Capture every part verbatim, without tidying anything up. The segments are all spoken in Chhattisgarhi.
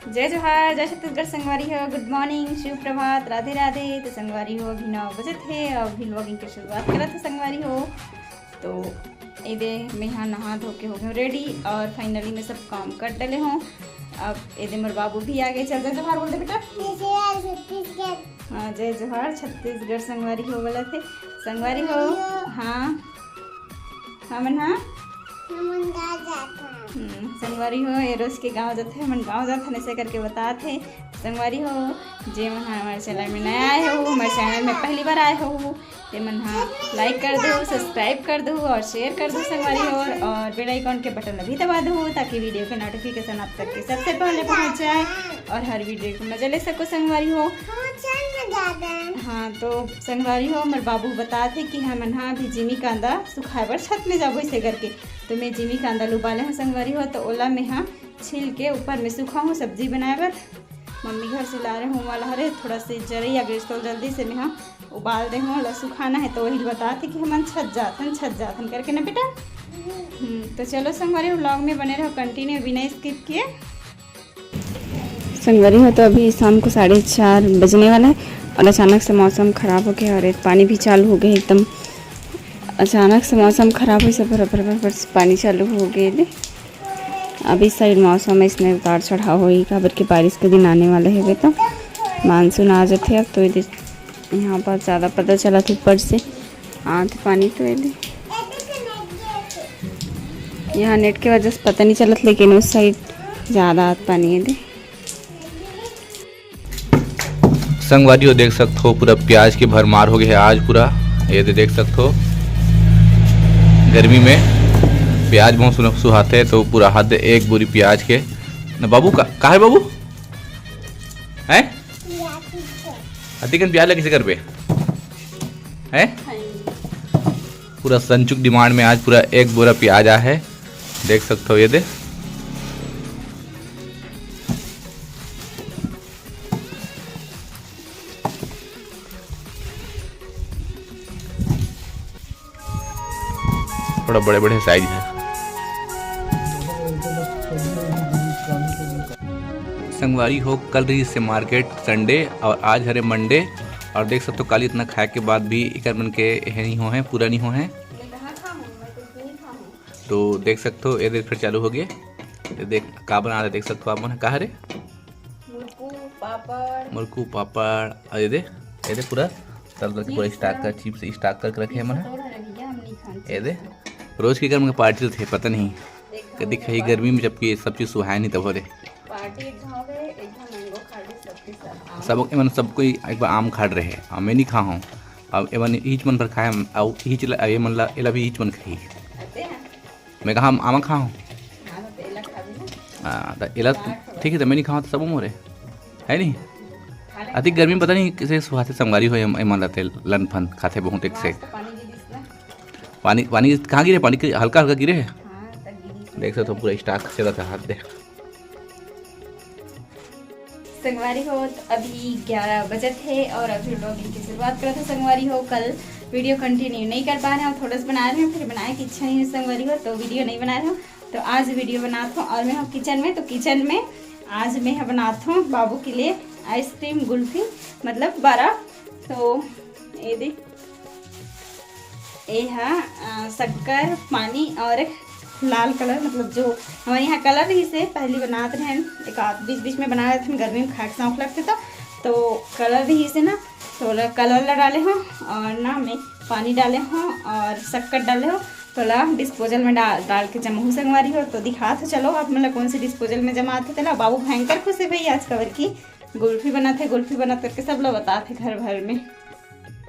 जय जोहार, जय छत्तीसगढ़ संगवारी हो, गुड मॉर्निंग, शुभ प्रभात, राधे राधे। तो संगवारी हो, अभी नौ बजत हे और अभी व्लॉगिंग के शुरुआत करत हे संगवारी हो। तो एदे मैं हा नहा धो के हो गए रेडी और फाइनली मैं सब काम कर डले हूँ। अब एदे मोर बाबू भी आ गए। चल, जय जोहार बोल दे बेटा। जय जोहार छत्तीसगढ़। हाँ, जय जोहार छत्तीसगढ़ संगवारी हो बोलत हे। संगवारी हो। हाँ। हमन हा? हमन गाँव जात हन। हम्म, संगवारी हो, ये रोज के गाँव जात हे, हमन गाँव जात हन, ऐसे करके बतात हे। संगवारी हो, जे मन हा हमारे चैनल में नया आए हो, हमारे चैनल में पहली बार आए हो, ते मन हा लाइक कर दो, सब्सक्राइब कर दो और शेयर कर दो संगवारी हो, और बेल आइकन के बटन अभी दबा दो ताकि वीडियो के नोटिफिकेशन आप तक के सबसे पहले पहुंच जाए और हर वीडियो को मजा ले सको संगवारी हो। हाँ, चल ना ज्यादा। हाँ, तो संगवारी हो, हमर बाबू बतात हे कि हमन हा अभी जिमी कांदा सुखाए बर छत में जाबो इसे करके। तो मैं जिमी कांदा ल उबाले हूँ संगवारी हो, तो ओला मैं हा छील के ऊपर में सुखाहूँ सब्जी बनाए बर। मम्मी घर से ला रहे हूँ वाला हरे, थोड़ा से जरई आ गइस तो जल्दी से मैं हा उबाल दे हूँ, ओला सुखाना है। तो वही बतात हे कि हमन छत जाथन, छत जाथन करके ना बेटा। हम्म, तो चलो संगवारी, व्लॉग में बने रहो कंटिन्यू बिना स्किप किए। संगवारी हो, तो अभी शाम को साढ़े चार बजने वाला है और अचानक से मौसम खराब हो गया और एक पानी भी चालू हो गया एकदम। अचानक से मौसम खराब हो, सब भर भर भर भर से पानी चालू हो गए ले। अभी साइड मौसम में इसने उतार चढ़ाव होई, काबर के बारिश के दिन आने वाला है। तो मानसून आ जाते अब तो इधर यहाँ पर ज़्यादा पता चला था ऊपर से आत पानी तो एदे। यहाँ नेट के वजह से पता नहीं चलत, लेकिन उस साइड ज़्यादा आत पानी एदे। संगवारी हो, देख सकत हो पूरा प्याज के भरमार हो गए है आज पूरा। ये दे देख सकत हो गर्मी में प्याज बहुत सुन-, सुहाते हैं, तो पूरा हद एक बोरी प्याज के। न बाबू का, का है बाबू? हैं? अतिकन प्याज लगे से कर पे हैं? पूरा संचुक डिमांड में आज पूरा एक बोरा प्याज आ है, देख सकत हो ये दे। थोड़ा बड़े बड़े साइज है। संगवारी हो, कल रही से मार्केट संडे और आज हरे मंडे, और देख सकते हो काली इतना खाए के बाद भी एकर मन के हे नहीं हो हैं, पूरा नहीं हो हैं। तो देख सकते हो ये देख फिर चालू हो गए। ये देख का बना रहे, देख सकते हो आप मन का हरे मुरकू पापड़। मुरकू पापड़, और ये दे, ये दे पूरा तरह तरह के पूरा स्टॉक कर, चिप्स स्टॉक करके रखे हैं मन। ये दे रोज के घर में पार्टी तो थे, पता नहीं कदी खाई गर्मी में, जबकि ये सब चीज सुहाए नहीं तब हो रे। पार्टी एक घाव है, एक घाव मैंगो खा ले, सबके सब आम। सब, एमन सब कोई एक बार आम खा रहे हैं, आम मैं नहीं खा हूँ। अब एमन ईच मन पर खाए, अब ईच ला, ये मन ला, एला भी ईच मन खाई। मैं कहा, "आमा खाओ।" हाँ, तो एला खाबे ना। हाँ, तो एला, ठीक है, तो मैं नहीं खाऊँ, तो सब मोरे, है नहीं? अति गर्मी में पता नहीं किसे सुहाते संगवारी हो, एम-, एमन लाते लन फन खाते बहुत एक से। पानी, पानी कहाँ गिरे? पानी के हल्का हल्का गिरे है। हाँ, तो गिरी से देख सकते हो, पूरा स्टॉक से रखा हाथ दे। संगवारी हो, तो अभी ग्यारह बजत हे और अभी व्लॉगिंग की शुरुआत करत हे संगवारी हो। कल वीडियो कंटिन्यू नहीं कर पा रहे हो, थोड़ा सा बना रहे हो, फिर बनाए की इच्छा नहीं है संगवारी हो, तो वीडियो नहीं बना रहे हो। तो आज वीडियो बनात हो और मैं हूँ किचन में। तो किचन में आज मैं ह बनात हूँ बाबू के लिए आइसक्रीम, गुल्फी, मतलब बर्फ। तो ये देख, ये हा, अ, शक्कर, पानी और एक लाल कलर, मतलब जो हमारे यहाँ कलर रहिस हे, पहली बनात रहेन, एक आध बीच बीच में बना लेथन, गर्मी में खाए के शौक लगथे तो, तो कलर रहिस हे ना, तो ओला कलर ला डाले हो और ना मैं पानी डाले हो और शक्कर डाले हो, तो ला डिस्पोजल में डाल, डाल के जमाहू संगवारी हो। तो दिखात हो, चलो आप मन ला कौन से डिस्पोजल में जमात हे, तेला बाबू भयंकर खुश हे भाई आज, काबर की गुल्फी बनात हे, गुल्फी बनात करके सब ला बतात हे घर भर में।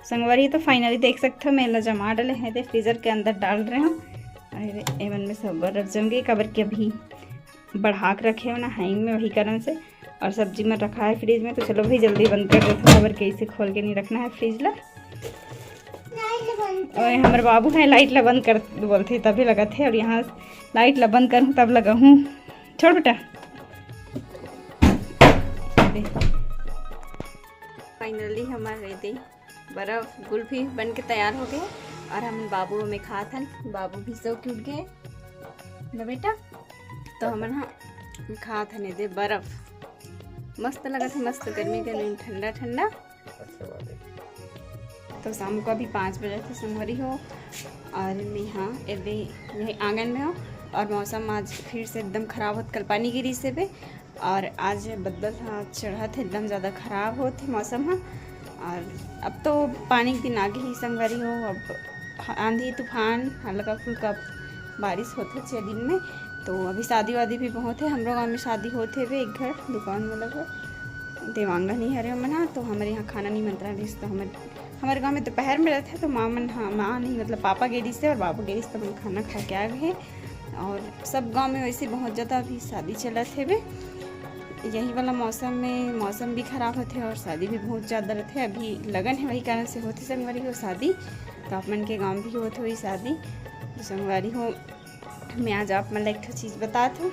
संगवारी, तो फाइनली देख सकते हो, मैं एला जमा डले हैं, फ्रीजर के अंदर डाल रहे हूँ। अरे, एमन में सब बर्फ जम गई, काबर कि अभी बढ़ा के रखे हो ना हैंग में, वही कारण से। और सब्जी में रखा है फ्रिज में, तो चलो भाई, जल्दी बंद कर देते हैं, काबर कि इसे खोल के नहीं रखना है फ्रिज ला। और हमारे बाबू है, लाइट ला बंद कर बोलते, तभी लगाते हैं। और यहाँ लाइट ला बंद करूँ, तब लगा हूँ। छोड़ बेटा। फाइनली हमारे दे बर्फ गुल्फी बन के तैयार हो गए और हम बाबू में खात हन। बाबू भी सो के उठ गए ना बेटा, तो हमन हा खात हन दे बर्फ। मस्त लगत हे, मस्त गर्मी गर्मी में ठंडा ठंडा। अच्छा बात है। तो शाम को अभी पाँच बजे थे संगवारी हो, और मैं हाँ एदे यही आंगन में हूँ। और मौसम आज फिर से एकदम खराब होत, कल पानी गिरी से बे, और आज बदल हाँ चढ़त हे, एकदम ज़्यादा खराब होत हे मौसम हाँ। और अब तो पानी के दिन आगे ही संगवारी हो, अब आंधी तूफान हल्का फुल्का बारिश होथे छः दिन में। तो अभी शादी वादी भी बहुत है, हमरो गाँव में शादी होथे बे एक घर दुकान वाला घर देवांगन ही हरे मन हा। तो हमारे यहाँ खाना निमंत्रण रहिस, तो हमर हमारे गाँव में दोपहर में रहते तो माँ मन हाँ माँ नहीं मतलब पापा गे रहिस और बाबू गे रहिस, तो मन खाना खा के आ गए। और सब गाँव में वैसे बहुत ज़्यादा अभी शादी चलत हे बे। यही वाला मौसम में मौसम भी खराब होथे और शादी भी बहुत ज़्यादा रहथे। अभी लगन है, वही कारण से होथे संगवारी हो शादी। तो आप मन के गाँव भी होथे वही शादी। तो संगवारी हो, मैं आज आप मन ला एक ठो चीज़ बतात हूँ।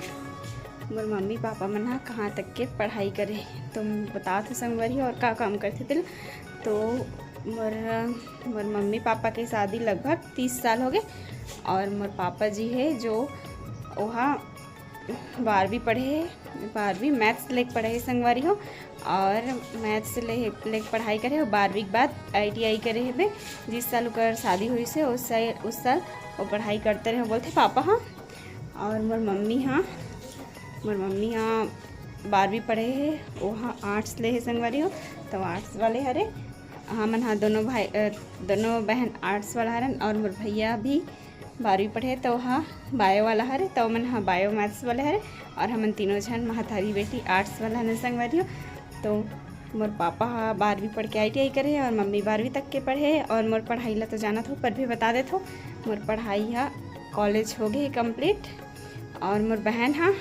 मोर मम्मी पापा मन हा कहाँ तक के पढ़ाई करे, तो मैं बतात हूँ संगवारी हो, और का काम करथे तेला। तो मोर मोर मम्मी पापा के शादी लगभग तीस साल हो गए, और मोर पापा जी है जो ओहा बारहवीं पढ़े हे, बारहवीं मैथ्स लेके पढ़े हे संगवारी हो। और मैथ्स ले लेके पढ़ाई करे हो, बारहवीं के बाद आई टी आई करे हे बे। जिस साल ओकर शादी हुई से उस साल उस साल वो पढ़ाई करते रहे बोलथे पापा हाँ। और मोर मम्मी हाँ मोर मम्मी हाँ बारहवीं पढ़े हे, वो हाँ आर्ट्स ले हे संगवारी हो। तो आर्ट्स वाले हरे हमन हाँ दोनों भाई अ, दोनों बहन आर्ट्स वाला हरन, और मोर भैया भी बारहवीं पढ़े तो हाँ बायो वाला हरे, तो मन हाँ बायो मैथ्स वाले हरे। और हमन तीनों झन महतारी बेटी आर्ट्स वाला हन संगवारी हो। तो मोर पापा हा बारहवीं पढ़ के आई टी आई करे हे और मम्मी बारहवीं तक के पढ़े हे। और मोर पढ़ाई ला तो जानत हो, पर भी बता देत हो, मोर पढ़ाई हा कॉलेज हो गए कंप्लीट। और मोर बहन हा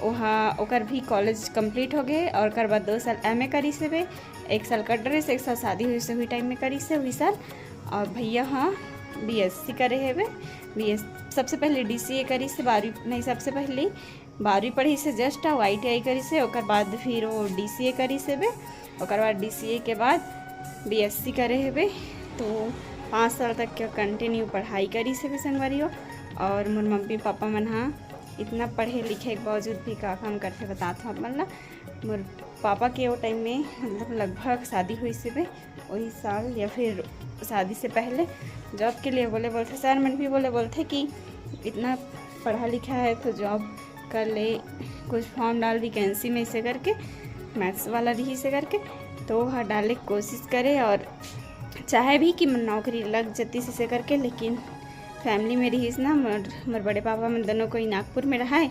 ओहा ओकर भी कॉलेज कंप्लीट हो गए, और ओकर बाद दो साल एम ए करिस हे बे, एक साल कर डरिस, एक साल शादी हुई से हुई टाइम में करिस हे वही साल। और भैया हाँ बी एस सी करे हे बे, बी एस सबसे पहले डी सी ए करिस हे बारहवीं नहीं, सबसे पहले बारहवीं पढ़िस हे जस्ट, आई टी आई करिस हे, ओकर बाद फिर वो डी सी ए करिस हे बे, ओकर बाद डी सी ए के बाद बी एस सी करे हे बे। तो पाँच साल तक के कंटिन्यू पढ़ाई करिस हे बे संगवारी हो। और मोर मम्मी पापा मन हा इतना पढ़े लिखे के बावजूद भी का काम करथे बतात हूँ आप मन ला। मोर पापा के वो टाइम में मतलब लगभग शादी हुई से बे वही साल या फिर शादी से पहले जॉब के लिए बोले बोलथे, सर मन भी बोले बोलथे कि इतना पढ़ा लिखा है तो जॉब कर ले, कुछ फॉर्म डाल वैकेंसी में इसे करके, मैथ्स वाला रही इसे करके। तो वह डाले के कोशिश करे और चाहे भी कि नौकरी लग जतिस इसे करके, लेकिन फैमिली में रहिस ना, मोर मोर बड़े पापा मन दोनों कोई नागपुर में रहाय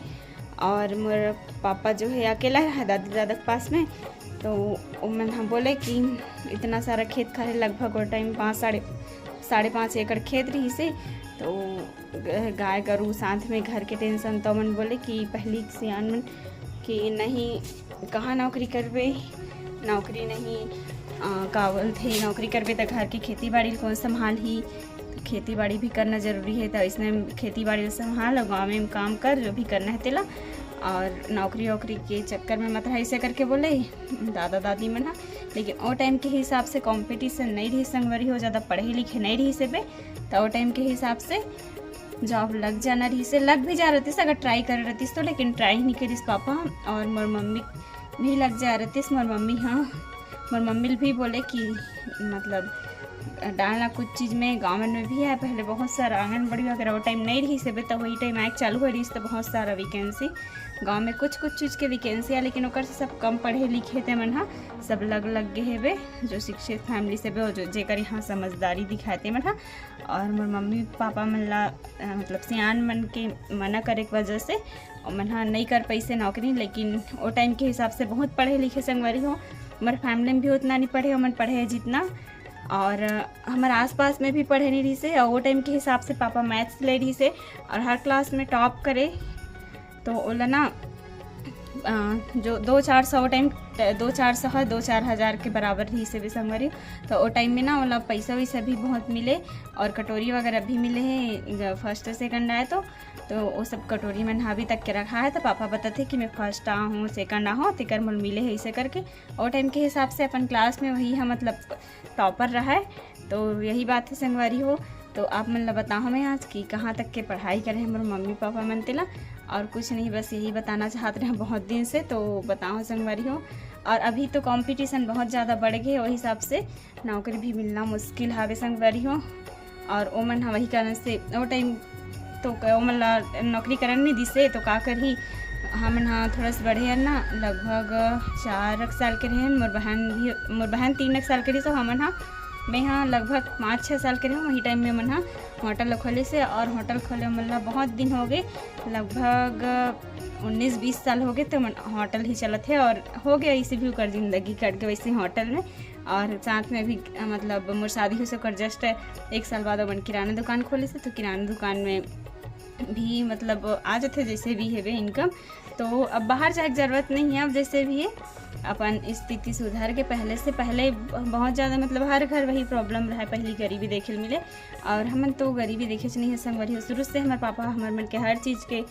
और मोर पापा जो है अकेला रहा दादी दादा के पास में। तो उमन हम बोले कि इतना सारा खेत खार है, लगभग वो टाइम पाँच साढ़े साढ़े पाँच एकड़ खेत रहिस हे। तो ग- गाय गरु साथ में घर के टेंशन, तो मन बोले कि पहली सियान मन कि नहीं कहाँ नौकरी करबे, नौकरी नहीं अ, का बोलथे नौकरी करबे त घर के खेती बाड़ी ल कौन संभालही। तो खेती बाड़ी भी करना जरूरी है, तो इसने खेती बाड़ी ल संभाल और गाँव में काम कर जो भी करना है तेला, और नौकरी वोकरी के चक्कर में मत रह, ऐसे करके बोले दादा दादी मन हा। लेकिन ओ टाइम के हिसाब से कंपटीशन नहीं रही संगवारी हो, ज़्यादा पढ़े लिखे नहीं रही से बे, तो ओ टाइम के हिसाब से जॉब लग जाना रही से, लग भी जा रहती से अगर ट्राई करे रहती तो, लेकिन ट्राई नहीं करिस पापा। और मोर मम्मी भी लग जा रहती, मोर मम्मी हाँ मोर मम्मी भी बोले कि मतलब डालना कुछ चीज़ में गाँव में भी है, पहले बहुत सारा आंगनबाड़ी वगैरह वो टाइम नहीं रही से बे, तो वही टाइम आए चालू हो रही तो बहुत सारा वैकेंसी गाँव में कुछ कुछ चीज़ के वैकेंसी है, लेकिन ओकर से सब कम पढ़े लिखे ते मन हा सब लग लग गए हेबे, जो शिक्षित फैमिली से बे, जो जेकर यहाँ समझदारी दिखाते मन हा। और मोर मम्मी पापा मन ला अ, मतलब सियान मन के मना करे के वजह से ओमन हा नहीं कर पैसे नौकरी, लेकिन वो टाइम के हिसाब से बहुत पढ़े लिखे संगवारी हो। हमारे फैमिली में भी उतना नहीं पढ़े, ओमन पढ़े है जितना। और अ, हमारे आसपास में भी पढ़े नहीं रही से, और वो टाइम के हिसाब से पापा मैथ्स ले रही से और हर क्लास में टॉप करे। तो ओला ना अ, जो दो चार सौ टाइम दो चार सौ है, दो चार हज़ार के बराबर रही से भी संगवारी। तो वो टाइम में ना ओला पैसा वैसा भी बहुत मिले और कटोरी वगैरह भी मिले है, जब फर्स्ट सेकंड आए तो। तो वो सब कटोरी मन हा अभी तक के रखा है। तो पापा बताते कि मैं फर्स्ट आ हूँ, सेकंड आ हूँ, तेकर मोल मिले है इसे करके। वो टाइम के हिसाब से अपन क्लास में वही है, मतलब टॉपर रहा है। तो यही बात है संगवारी हो। तो आप मन ला बताओ मैं आज कि कहाँ तक के पढ़ाई करे हैं मोर मम्मी पापा मन तेला। और कुछ नहीं, बस यही बताना चाहत रहे बहुत दिन से, तो बताओ संगवारी हो। और अभी तो कंपटीशन बहुत ज़्यादा बढ़ गए, वही हिसाब से नौकरी भी मिलना मुश्किल हावे संगवारी हो। और ओमन ह वही कारण से ओ टाइम तो क-, ओमन ला नौकरी करन नहीं दिसे, तो का करही, हमन ह थोड़ा से बढ़े हन ना, लगभग चार साल के रहेन, मोर बहन भी, मोर बहन तीन साल के रही, तो हमन ह, मैं ह लगभग पाँच छः साल के रहे, वही टाइम में मन ह होटल खोले से। और होटल खोले मन ला बहुत दिन हो गए, लगभग उन्नीस बीस साल हो गए, तो मन होटल ही चलत है। और हो गया इसे भी ओकर जिंदगी कट गए वैसे होटल में। और साथ में भी, मतलब, मोर शादी हो से ओकर जस्ट एक साल बाद अपन किराना दुकान खोले से, तो किराना दुकान में भी, मतलब, आ जाते जैसे भी हेबे इनकम। तो अब बाहर जाए के जरूरत नहीं है, अब जैसे भी है अपन स्थिति सुधर के, पहले से, पहले बहुत ज़्यादा, मतलब, हर घर वही प्रॉब्लम रहा, पहली गरीबी देखे ल मिले। और हमन तो गरीबी देखे नहीं है संगवारी हो, शुरू से हमारे पापा हमारे मन के हर चीज़ के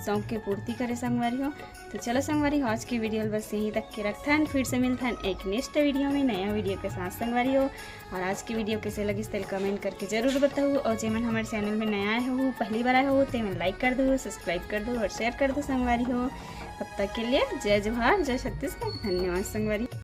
शौक के पूर्ति करे संगवारी हो। तो चलो संगवारी हो, आज के वीडियो ल बस यहीं तक के रखथन, फिर से मिलथन एक नेक्स्ट वीडियो में नया वीडियो के साथ संगवारी हो। और आज की वीडियो कैसे लगिस तेल कमेंट करके जरूर बताओ। और जेमन हमारे चैनल में नया आए हो, पहली बार आए हो, तेमन लाइक कर दो, सब्सक्राइब कर दो और शेयर कर दो संगवारी हो। तब तक के लिए जय जोहार, जय छत्तीसगढ़, धन्यवाद संगवारी।